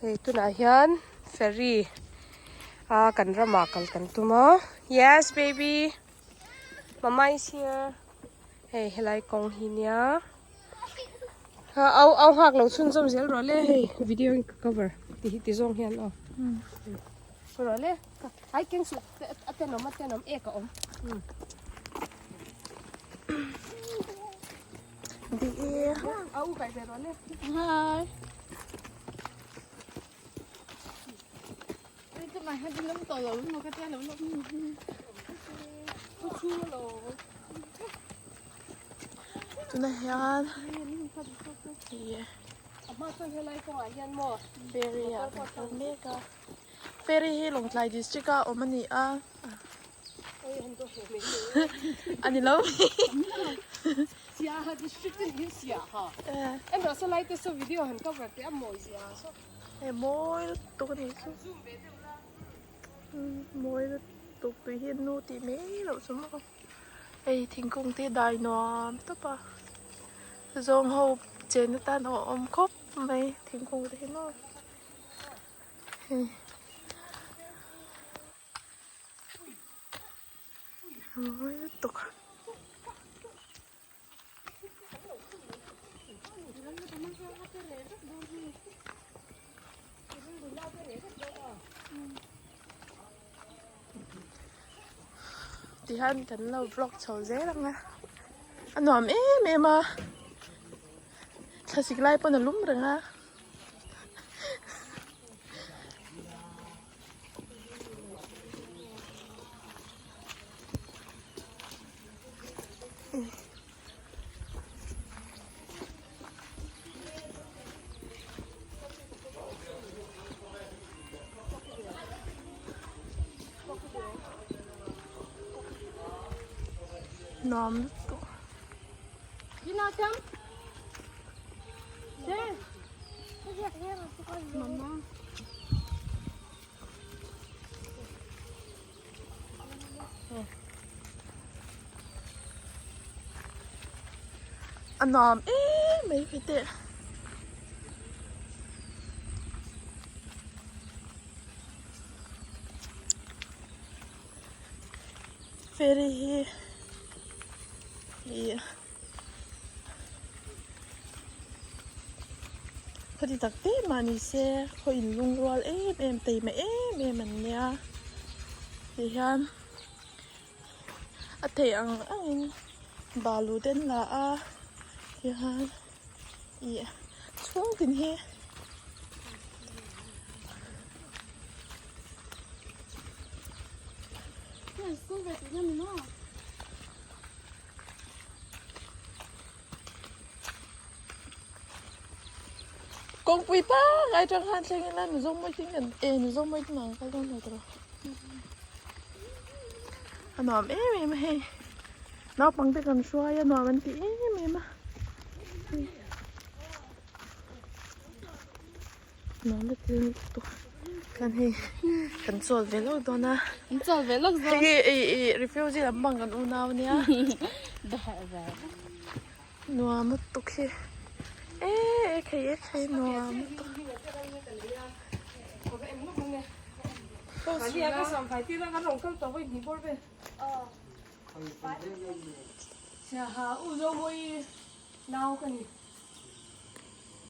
Hei tunah hian ferry a kan ramah kal kan tum a yes baby mama is here hei helai kawng hi nia au au nghak lo chhunzawm zel rawh le hei video in ka cover ti hi ti zawng hian aw rawh le ai keng suh a tenawm a tenawm ek a awm. Tunah hian ferry ah kan kal mek a ferry hi Lawngtlai district a awm a ni a. A ni lo Hei mawi lutuk a nih chu mawi lutuk tui hi nu tih mai loh chu maw hei thingkung te dai nuam tawp a zawng ho chenna tan a awm khawp mai thingkung te hi maw hei. Mawi lutuk a. Tihian kan lo vlog chho zel ang a, a nuam em em a, thlasik lai pawn a lum reng a. Nuam lutuk. A nuam em mai khi teh. Ferry hi ih khawti tak te mah ni se khaw in lungrual em em taima em em an nia ti hian a theih ang angin balu te an la a tihian ih chhungtin hi. Kawngpui pangngai atang khan thleng ila Mizo mawitin kan e Mizo mawitin ang kal dawn lo tawh a nuam em em a hei naupang te kan hruai a nuam an ti em em a. Nuam vek thil lutuk kan hei kan chawl ve lawk dawn a Kan chawl ve lawk dawn. Hei hi ih refugee lam pang kan unau ania nuam lutuk hi e ekhei ekhei nuam lutuk.